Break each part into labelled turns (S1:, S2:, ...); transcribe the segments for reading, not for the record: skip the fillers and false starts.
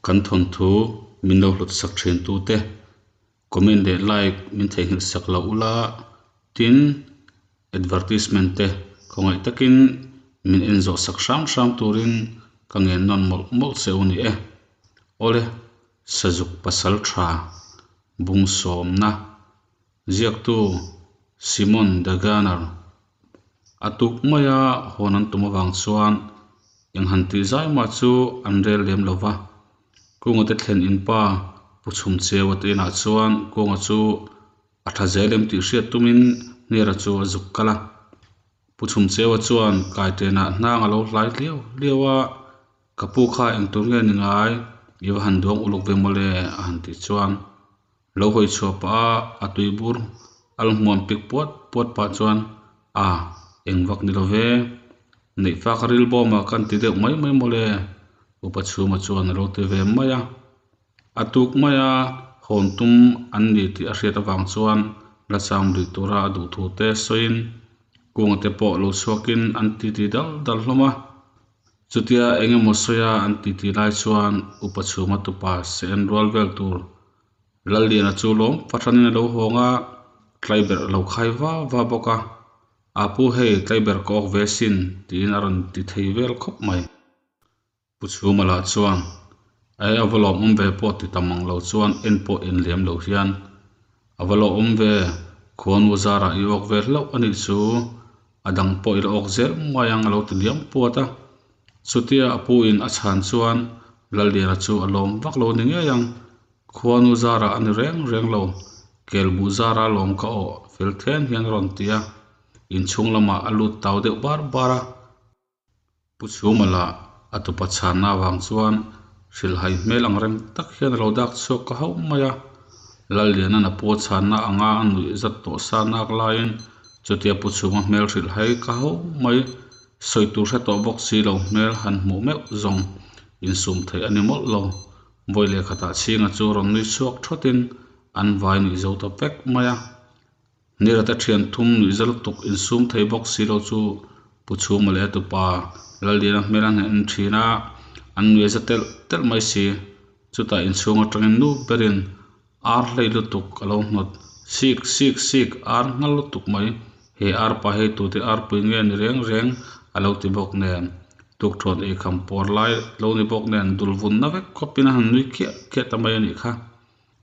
S1: Kan thawnthu min lo hlut sak thin tute comment leh like min theihnghilh sak loh ula tin advertisement te khawngaih takin min en zawh sak hram hram turin ka ngen nawn mawlh mawlh che u ni e. Awle Sazuk pasal tha bung sawmna ziaktu Simon de Gunner a tuk maia hawn an tum avang chuan eng han tih zai mah chu an rel lem lo va. Kunga te thlen in pa Pu Chhum Cheua te inah chuan Kunga chu a tha zel em tih hriat tumin Hniara chu a zuk kal a. Pu Chhum Cheua chuan kaitenah hnang a lo hlai hliau hliau a, Ka pu kha eng tur nge ni ngai? I va han duang uluk ve mawle a han tih chuan lo hawi chhuah pah a, a tui bur al hmuam pik puat puat pah chuan A, eng vak ni lo ve, neih fak a ril bawm a kan ti deuh mai mai mawle Upa Chhuma chuan a lo ti ve mai a. A tuk mai a, hawn tum an ni tih a hriat avang chuan la cham rih tura a duh thu te sawiin kunga te pawh lo chhuakin an titi dal dal hlawm a. Chutia eng emaw sawia an titi lai chuan Upa Chhuma tupa se en rual vel tur Lalliana chu lawm fahranin a lo hawng a, tlaiberh a lo khai va va bawk a. A pu hei tlaiberh ka awk ve sin tiin a rawn ti thei vel khawp mai. Pu Chhuma lah chuan Ai a va lawmawm ve pawh ti tam ang lo chuan en pawh en lem lo hian a va lawmawm ve, khuanu zarah i awk ve hlauh a nih chu, a dang pawh i la awk zel mai ang a lo ti liam puat a. Chutia a pu in a chhan chuan Lalliana chu a lawm vak lo ni ngei ang, khuanu zarah a ni reng reng lo, kelbuh zara lawm ka awh fel then hian a rawn ti a, inchhung lamah a lut tau deuh bar bar a. Pu Chhuma lah a tupa chhanna avang chuan hrilhhai hmel ang reng tak hian a lo dak chhuak ka hauh mai a. Lalliana'n a pu a chhanna anga a nuih zat tawh sa nak laiin chutia Pu Chhuma hmel hrilhhai ka hauh mai sawi tur hre tawh bawk si lo hmel han hmuh meuh zawng insum theih a ni mawlh lo. Vawi leh khatah chhinga chu rawn nui chhuak thawtin an vai nuih zo ta vek mai a. Nirata thian thum nuih za lutuk insum thei bawk si lo chu Pu Chhuma leh a tupa Lalliana hmel a hnaih en thin a, an nuih za telh telh mai si. Chutah inchhung atangin nu berin ar hlei lutuk a lo hnawt sik sik sik ar nghal lutuk mai. He ar pa hei tute arpui nge ni reng reng a lo ti bawk nen tukthuan eikham pawr lai lo ni bawk nen dul vunna vek khawpin a han nui khiah khiah ta mai a nih kha.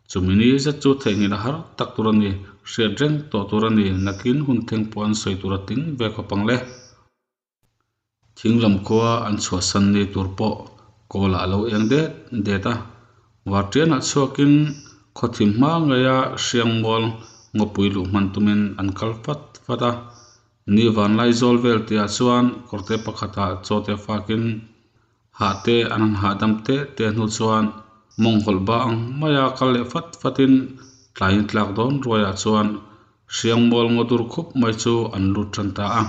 S1: Chumi ni zet chu theihnghilh a har tak tur a ni, hriat reng tawh tur a ni, nakin hun thleng pawh an sawi tur a tling ve khawp ang le. Thing lam khua an chhuahsan ni tur pawh kawl ah a lo eng det det a, Vartianah chhuakin khawthim hma ngeia Hriangmual ngawpui luh hman tumin an kal fat fat a, ni vanlai zawl vel tihah chuan kawrte pakhatah chawte fakin Hah te an han hahdam teh teh hnu chuan mawng hawlh ba ang maia kal leh fat fatin tlaiin tlak dawn ruaiah chuan hriangmual ngaw dur khup mai chu an lut tan ta a.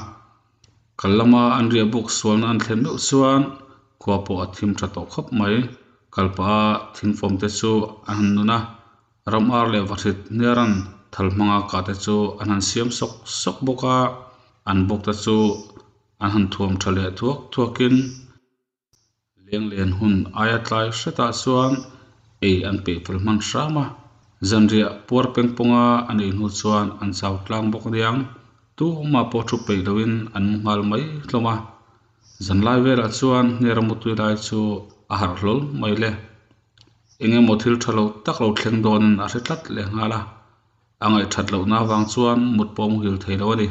S1: Kal lama an riah buk sualna an thlen meuh chuan khua pawh a thim tha tawh khawp mai. Kal pah a thingfawm te chu an han nun a, ram ar leh vahrit hniaran thal hmanga kah te chu an han siam sawk sawk bawk a, an buk te chu An han thuam tha leh thuak thuakin leng len hun aia tlai hretah chuan ei an peih fel hman hram a. Zanriah puar peng pawnga an ei hnu chuan an chau tlang bawk aniang. Tumah pawh thu peih loin an mu nghal mai hlawm a. Zanlai velah chuan hniara mutui lai chu a harh hlawl mai le. Eng emaw thil tha lo tak lo thleng dawnin a hre tlat leh nghal a. A ngaihthat lohna avang chuan mut pawh a muhil thei lo a ni.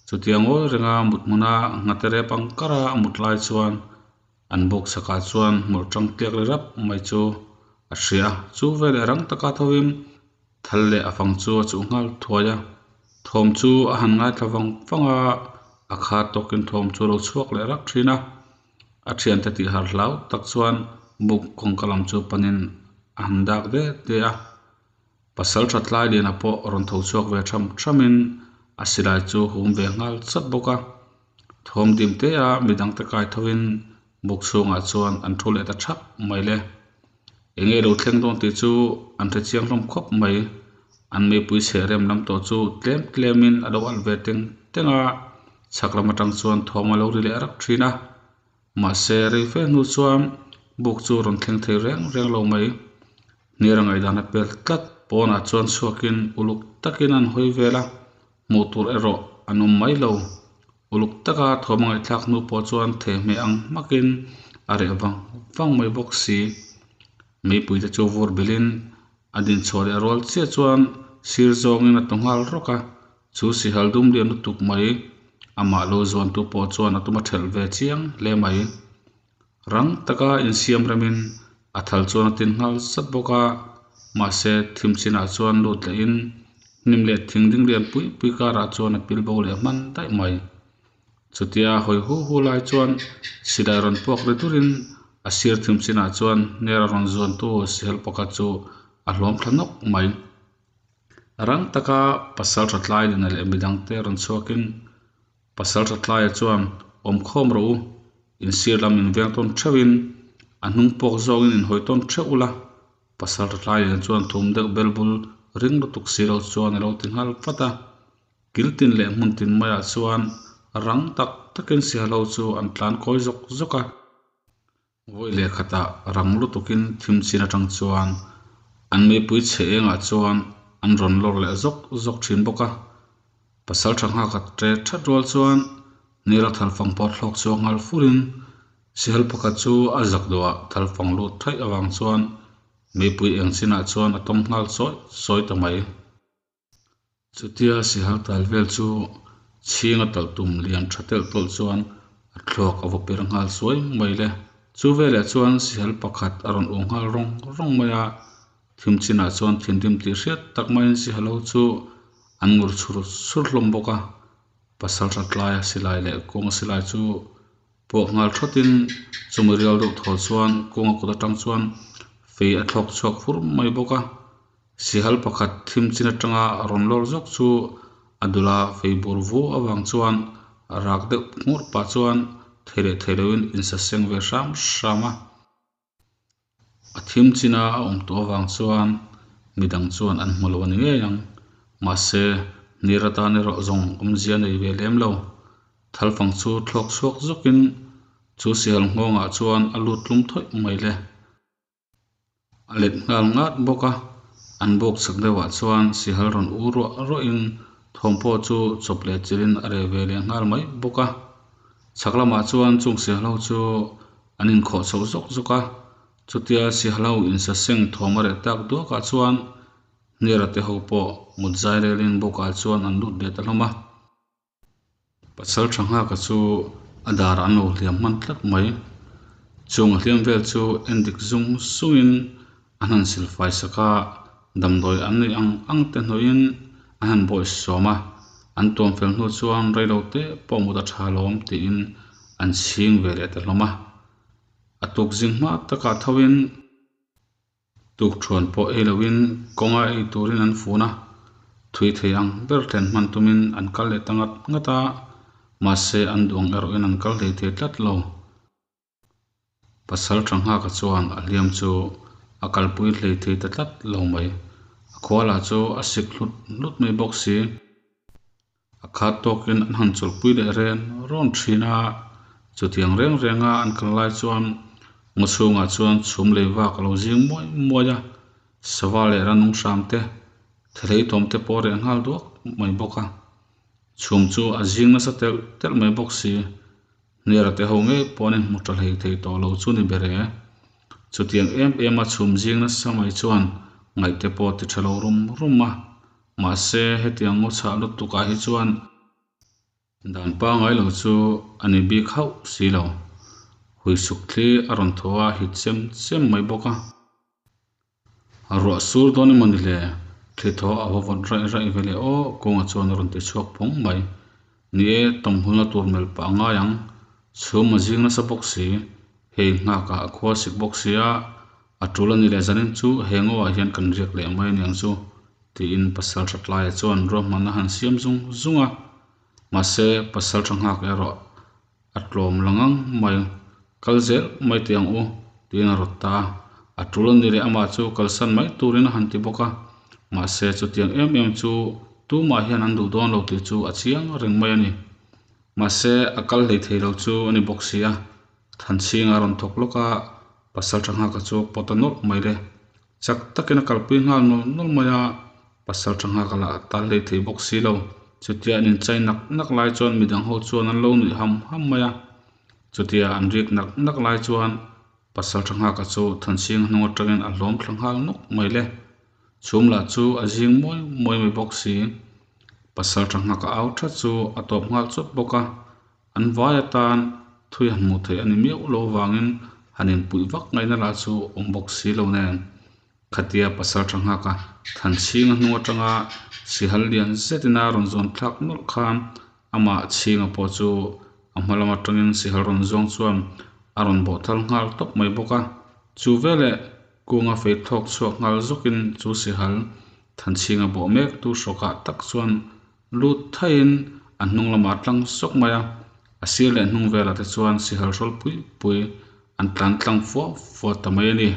S1: Chutia ngawi renga mut hmuna nghate rep ang kara a mut lai chuan an bawk chhakah chuan hmawlh tang tliak ri rap mai chu a hria a. Chu veleh rang taka thovin thal leh a fang chu a chuh nghal thuai a. Thawm chu a han ngaithla vang vang a, a kha tawkin thawm chu a lo chhuak leh rak thin a. A thiante tih har hlau tak chuan buk kawngka lam chu panin a han dak det det a. Pasal tha tlai liana pawh rawn tho chhuak ve tham thamin a silai chu hum ve nghal chat bawk a. Thawm dim te a midang te kai thovin buk chhungah chuan an thu leh ta thap mai le. Eng nge lo thleng dawn tih chu an hre chiang hlawm khawp mai. An meipui chheh rem lam tawh chu tlem tlemin a lo alh ve teng teng a, chhak lam atang chuan thawm a lo ri leh rak thin a. Mahse rei fe hnu chuan Buk chu rawn thleng thei reng reng lo mai. Hniar a ngaihdan a pel tlat. Pawnah chuan chhuakin uluk takin an hawi vel a, hmuh tur erawh an awm mai lo. Uluk taka thawm a ngaihthlak hnu pawh chuan thehmeh ang hmakin a reh vang vang mai bawk si. Meipui te chu vur bilhin a dinchhuah leh rual chiah chuan sir zawngin a tawng nghal rawk a, chu sihal dum lian lutuk mai amah lo zuantu pawh chuan a tum a thelh ve chiang hle mai. Rang taka insiam remin a thal chuan a tin nghal zat bawk a, mahse thim chinah chuan lut lehin hnim leh thing ding lian pui pui karah chuan a pil bo leh hman daih mai. Chutia hawi hu hu lai chuan silai rawn puak ri durin a sir thim chinah chuan hner a rawn zuantu sihal pakhat chu a hlawm thla nawk mai. Rang taka pasal tha tlai lina leh midangte rawn chhuakin pasal tha tlaia chuan awm khawm rawh u, insir lam inveng tawn theuhin a hnung pawk zawngin inhawi tawn theuh ula, pasal tha tlai lina chuan thum deuh bel bul ring lutuk si lo chuan a lo ti nghal vat a. Kil tin leh hmun tin maiah chuan rang tak takin sihalo chu an tlan kawi zawk zawk a. Vawi leh khatah rang lutukin thim chin atang chuan an meipui chhe engah chuan an rawn lawr leh zawk zawk thin bawk a. Pasal tha nghak a tre that rual chuan Nira thalfang pawh thlawk chhuak nghal furin sihal pakhat chu a zak duhah thalfang lut thaih avang chuan meipui eng chinah chuan a tawm nghal chawi chawi ta mai. Chutia sihal tal vel chu chhinga talh tum lian tha telh tawlh chuan a thluak a vaw per nghal suai mai le. Chu veleh chuan sihal pakhat a rawn ung nghal rawng rawng mai a, thim chinah chuan thinrim tih hriat tak maiin sihal ho chu an ngur chhur chhur hlawm bawk a. Pasaltha tlaia silai leh kawnga silai chu Puak nghal thatin chumi rial deuh thaw chuan kawnga kut atang chuan fei a thlawk chhuak fur mai bawk a. Sihal pakhat thim chin atanga a rawn lawr zawk chu a dula fei bur vu avang chuan rak deuh nghur pah chuan thei leh thei loin insaseng ve hram hram a. A thim china a awm tawh avang chuan midang chuan an hmu lo a ni ngei ang. Mahse, Nira tan erawh zawng awmzia nei ve lem lo. Thalfang chu thlawk chhuak zawkin chu sihal nghawngah chuan a lut tlum thawih mai le. A let nghal ngat bawk a, an bawk chak deuhah chuan sihal rawn u ruah ruahin thawm pawh chu chawp leh chilhin a reh ve leh nghal mai bawk a. Chhak lamah chuan chung sihal ho chu An inkhawh chho zawk zawk a, chutia Sihalo insaseng thawm a reh tak duakah chuan Hniara te ho pawh mut zai relin bukah chuan an lut leh ta hlawm a. Pasal tha nghaka chu a darah an lo hliam hman tlat mai. Chung a hliam vel chu en dik zung zungin an han silfai sak a, damdawi an neih ang ang te hnawhin an han bawih sawm a, an tuam fel hnu chuan reilo te pawh mut a tha lawm tiin an chhing ve leh ta hlawm a. A tuk zing hma takah thoin tukthuan pawh ei loin kawnga ei turin an fun a, thui thei ang ber thlen hman tumin an kal leh ta ngat ngat a, mahse an duh ang erawhin an kal hlei thei tlat lo. Pasal tha nghaka chuan a hliam chu a kalpui hlei thei ta tlat lo mai. A khua lah chu a sik hlut hlut mai bawk si. A khat tawkin an han chawlhpui leh ren rawn thin a, chutiang reng renga an kal lai chuan ngaw chhungah chuan chhum lei vak a lo zing muai muai a, sava leh ranung hram te, thelei thawm te pawh a reh nghal duak mai bawk a. Chhum chu a zing nasa telh telh mai bawk si. Hniara te ho ngei pawh an inhmu tha hlei thei tawh lo chu ni ber e. Chutiang em em a chhum zing nasa mai chuan ngaihte pawh ti tha lo rum rum a. Mahse hetiang ngaw chhah lutuk ah hi chuan dan pangai lo chu a ni bik hauh si lo. Huisuk thli a rawn thaw a hit chem chem mai bawk a. Ruah sur dawn emaw ni le? Thli thaw a va vawt raih raih ve leh aw, kawnga chuan a rawn ti chhuak phawng mai. Ni e, tawmhulna tur melh pah a ngai ang. Chhum a zing nasa bawk si, hei nghakah a khua sik bawk si a, a tul a ni leh zanin chu he ngawah hian kan riak leh mai aniang chu, tiin pasal tha tlaia chuan ruahmanna han siam zung zung a. Mahse, pasal tha nghak erawh A tlawm la ngang mai. Kal zel mai teh ang u, tiin a rawt ta a. A tul a ni leh amah chu kalsan mai turin a han ti bawk a. Mahse, chutiang em em chu tumah hian an duh dawn lo tih chu a chiang reng mai a ni. Mahse, a kal hlei thei lo chu a ni bawk si a. Thanchhinga a rawn thawk lawk a. Pasalṭha nghaka chu a pawt a nawlh mai le. Chak takin a kalpui nghal nawl nawl mai a, Pasalṭha nghaka lah a tal hlei thei bawk si lo. Chutia an inchai nak nak lai chuan midang ho chuan an lo nuih ham ham mai a. Chutia an rik nak nak lai chuan Pasalṭha nghaka chu Thanchhinga hnung aṭangin a hlawm thla nghal nawk mai le. Chhum lah chu a zing mawi mawi mai bawk si. Pasalṭha nghaka au ṭha chu a tawp nghal chawt bawk a. An vai atan thui han hmuh theih a ni miauh lo vangin han inpuih vak ngaihna lah chu awm bawk si lo nen. Khatia Pasalṭha nghaka Thanchhinga hnung aṭanga sihal lian zetin a rawn zawn thlak nawlh khan amah chhinga pawh chu a hma lam aṭangin sihal rawn zawng chuan a rawn bawh thal nghal tawp mai bawk a. Chu veleh Kunga fei thlawk chhuak nghal zawkin chu sihal Thanchhinga bawh mek tu hrawkah tak chuan lut thaiin a hnung lamah a tlang sawk mai a, a sir leh hnung velah te chuan sihal hrawl pui pui an tlan tlang fua fua ta mai a ni.